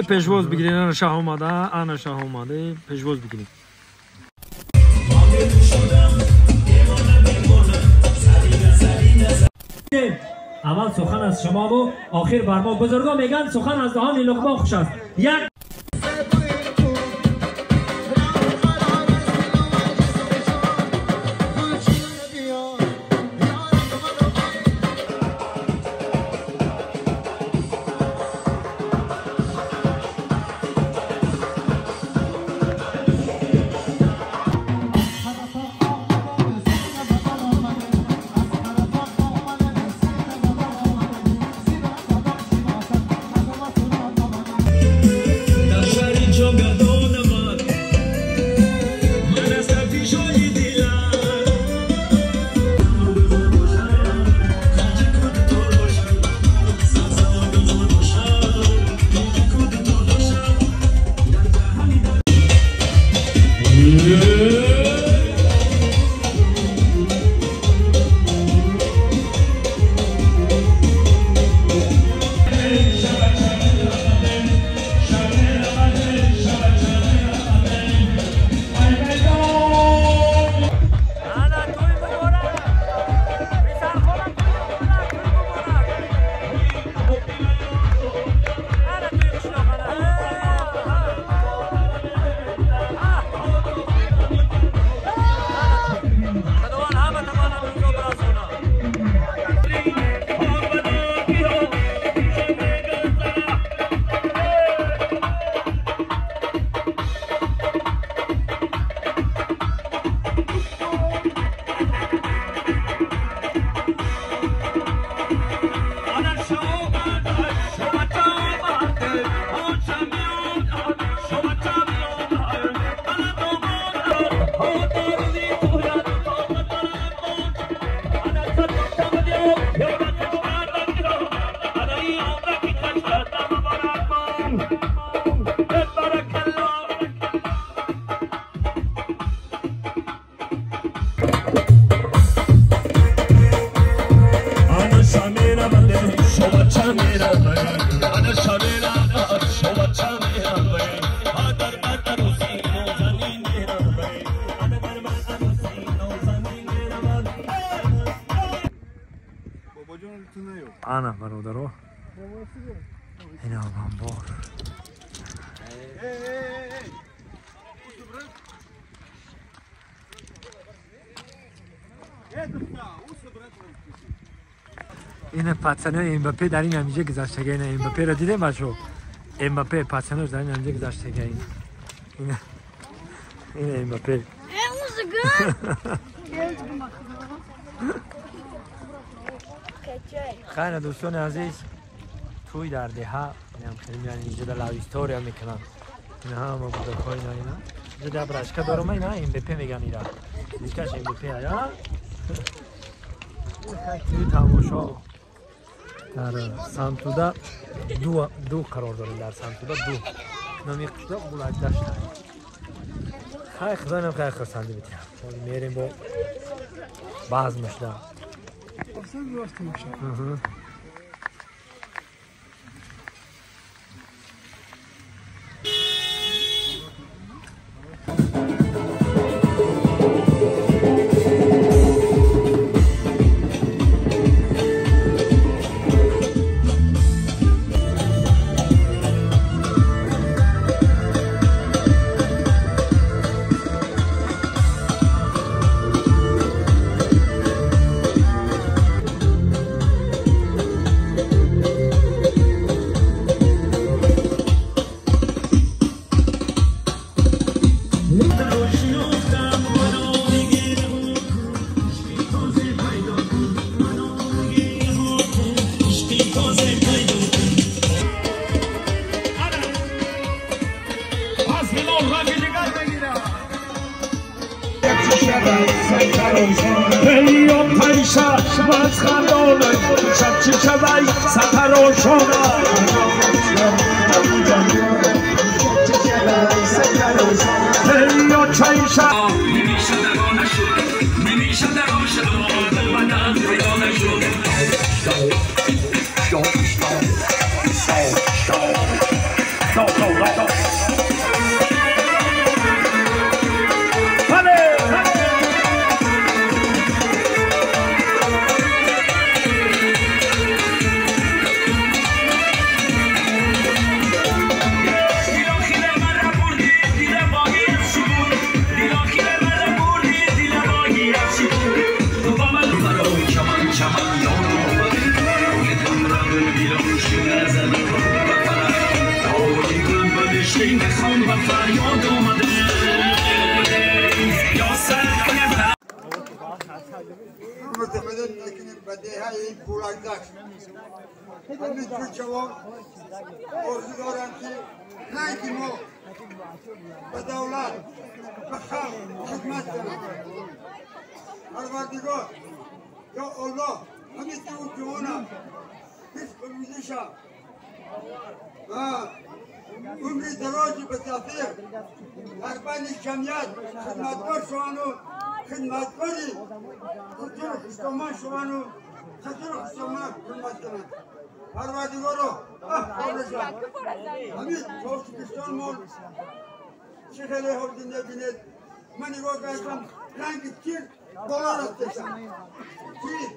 Пешвоз бигиред, ана шаҳ омада, ана шаҳ омада, пешвоз бигиред. Аввал сухан аз шумо ва охир бар мо. Бузургон мегӯянд сухан аз даҳони луқма хуш аст. Як ана бародаро, ина бамбор. Ина пацанои Мбаппе дар ин ҳамиҷа гузаштага. Ина Мбапперо дидем бачо? Мбаппе пацанош дар ин ҳамиҷа гузаштага. Ина ина Мбаппе. Хайр дӯстони азиз, тӯй дар деҳа инам хеле меян инҷа дар лав история мекунанд. Ина ҳама бузургҳо ина ина. Инҷа дар брашка дорум ина МБП меган ира. Дискаш МБП ая. Тӯй тамошо дар Сантуда ду қарор дорем, дар Сантуда ду. Номи қишлоқ Булакдашт. Хайр худо инам хайр хурсандӣ битиҳад. Мерем бо базм шуда. Orzu دارم که نه که ما به دولت به خلق خدمت کنیم. پروردگار یا الله همین تو جوانم رزق روزیشم و عمری درازی به توفیق در بین جمعیت خدمتکار شوند و خدمتکاری خطر خستمان شوند و خطر خستمان خدمت کنند. پروردگارا همین تاجیکستان ما چه خیلی ها بینید من نگاه کردم رنگ تیر بالا رفته تیر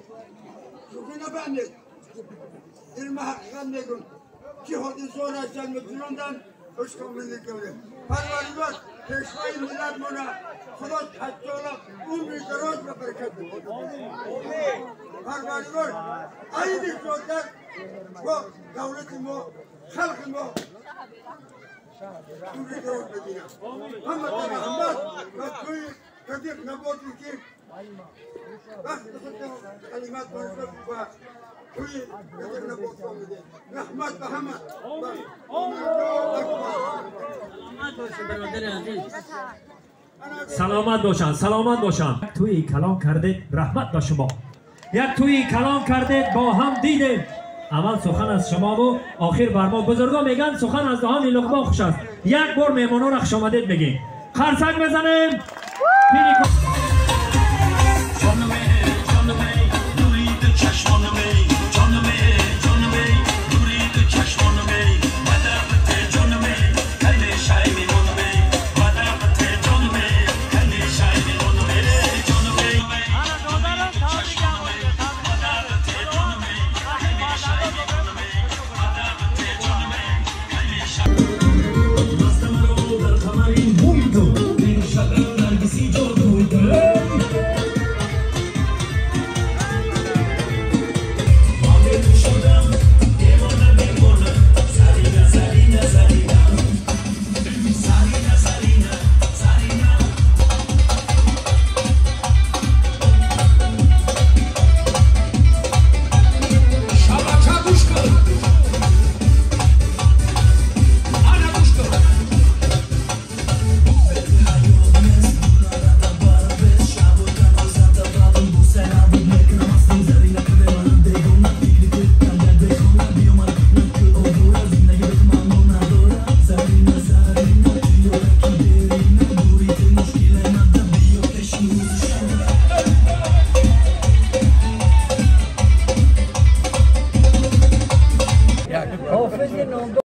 شوخی نبندید. این من حقیقت میگم که حادثه هستن میگذراندن عشق میکنه. پروردگار پیشوای ملت مونه خدا تعالی عمر دراز و برکت بده. پروردگار عید زودتر با دولت ما خلق ما عمر دراز بدینم. همه رحمت و توی رفیق نباتی که وقت کلمات برسد و توی رفیق نبات آمده. رحمت به همه. سلامت باشن، سلامت باشن. توی کلام کردید، رحمت به شما. یک توی کلام کردید با هم دیدیم. اول سخن از شما و آخر بر ما. بزرگا میگن سخن از دهان لقما خوش است. یک بار مهمانا را خوش آمدید میگیم. خرسک بزنیم. Good.